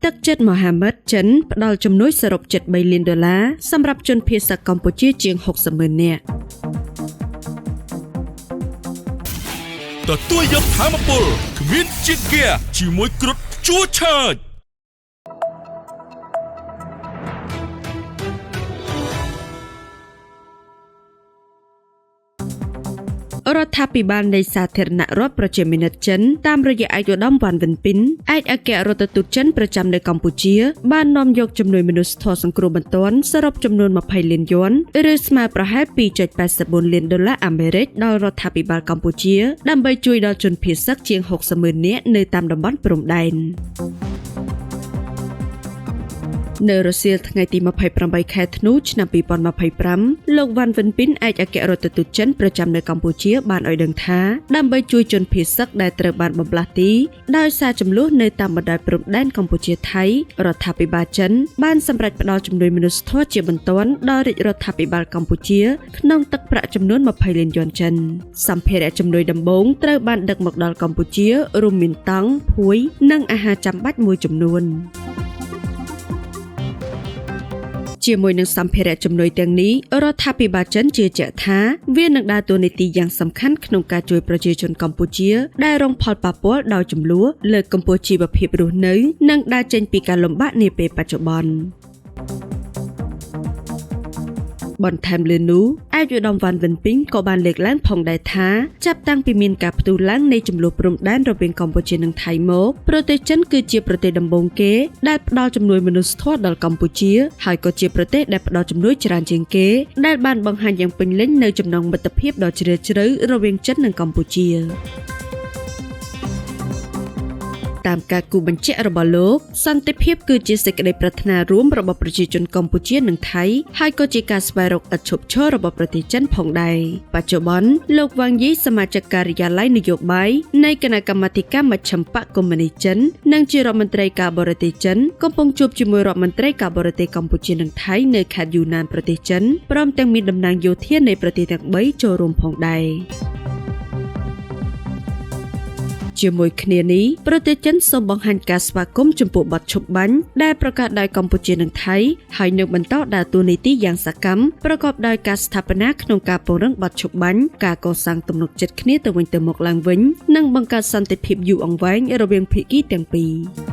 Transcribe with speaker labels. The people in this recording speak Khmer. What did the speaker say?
Speaker 1: ទឹកចិត្តមហាមិត្តចិនផ្ដល់ជំនួយសរុបជិត3លានដុល្លារសម្រាប់ជនភៀសសឹកកម្ពុជាជាង60ម៉ឺននាក់
Speaker 2: ទទួលយកធម៌ពលគ្មានជាតិហ្គាជាមួយគ្រុឌជួឆើច
Speaker 1: រដ្ឋាភិបាលនៃសាធារណរដ្ឋប្រជាមានិតចិនតាមរយៈឯកឧត្តមវ៉ាន់វិនពីនឯកអគ្គរដ្ឋទូតចិនប្រចាំនៅកម្ពុជាបាននាំយកជំនួយមនុស្សធម៌សង្គ្រោះបន្ទាន់សរុបចំនួន20លានយួនឬស្មើប្រហែល2.84លានដុល្លារអាមេរិកដល់រដ្ឋាភិបាលកម្ពុជាដើម្បីជួយដល់ជនភៀសសឹកជាង60ម៉ឺននាក់នៅតាមតំបន់ព្រំដែននៅរសៀលថ្ងៃទី28ខែធ្នូឆ្នាំ2025លោកវ៉ាន់វិនពីនឯកអគ្គរដ្ឋទូតចិនប្រចាំនៅកម្ពុជាបានឲ្យដឹងថាដើម្បីជួយជនភៀសសឹកដែលត្រូវបានបំលាស់ទីដោយសារចំនួននៅតាមបណ្ដោយព្រំដែនកម្ពុជាថៃរដ្ឋាភិបាលចិនបានសម្រេចផ្ដល់ជំនួយមនុស្សធម៌ជាបន្ទាន់ដល់រាជរដ្ឋាភិបាលកម្ពុជាក្នុងទឹកប្រាក់ចំនួន20លានយួនចិនសម្ភារៈជំនួយដំបូងត្រូវបានដឹកមកដល់កម្ពុជារួមមានតង់ភួយនិងអាហារចាំបាច់មួយចំនួនជាមួយនឹងសម្ភារៈជំនួយទាំងនេះរដ្ឋាភិបាលចិនជឿជាក់ថាវានឹងដើរតួនាទីយ៉ាងសំខាន់ក្នុងការជួយប្រជាជនកម្ពុជាដែលរងផលប៉ះពាល់ដោយចំនួនលើកកម្ពស់ជីវភាពរស់នៅនិងដើរចេញពីការលំបាកនាពេលបច្ចុប្បន្នបន្ថែមលើនោះឯកឧត្តមវ៉ាន់វិនពីងក៏បានលើកឡើងផងដែរថាចាប់តាំងពីមានការផ្ទុះឡើងនៃចំនួនព្រំដែនរវាងកម្ពុជានិងថៃមកប្រទេសចិនគឺជាប្រទេសដំបូងគេដែលផ្ដល់ជំនួយមនុស្សធម៌ដល់កម្ពុជាហើយក៏ជាប្រទេសដែលផ្ដល់ជំនួយច្រើនជាងគេដែលបានបង្ហាញយ៉ាងពេញលេញនៅចំណងមិត្តភាពដ៏ជ្រាលជ្រៅរវាងចិននិងកម្ពុជាតាមការគូបញ្ជាក់របស់លោកសន្តិភាពគឺជាសេចក្តីប្រាថ្នារួមរបស់ប្រជាជនកម្ពុជានិងថៃហើយក៏ជាការស្វែងរកឥតឈប់ឈររបស់ប្រទេសចិនផងដែរបច្ចុប្បន្នលោកវ៉ាងយីសមាជិកការិយាល័យនយោបាយនៃគណៈកម្មាធិការមជ្ឈិមបក្សកុម្មុយនីសចិននិងជារដ្ឋមន្ត្រីការបរទេសចិនកំពុងជួបជាមួយរដ្ឋមន្ត្រីការបរទេសកម្ពុជានិងថៃនៅខេត្តយូណានប្រទេសចិនព្រមទាំងមានតំណាងយោធានៃប្រទេសទាំង3ចូលរួមផងដែរជាមួយគ្នានេះប្រទេសចិនសូមបង្ហាញការស្វាគមន៍ចំពោះបទឈប់បាញ់ដែលប្រកាសដោយកម្ពុជានិងថៃហើយនឹងបន្តដើរតួនាទីយ៉ាងសកម្មប្រកបដោយការស្ថាបនាក្នុងការពង្រឹងបទឈប់បាញ់ការកសាងទំនុកចិត្តគ្នាទៅវិញទៅមកឡើងវិញនិងបង្កើតសន្តិភាពយូរអង្វែងរវាងភាគីទាំងពីរ។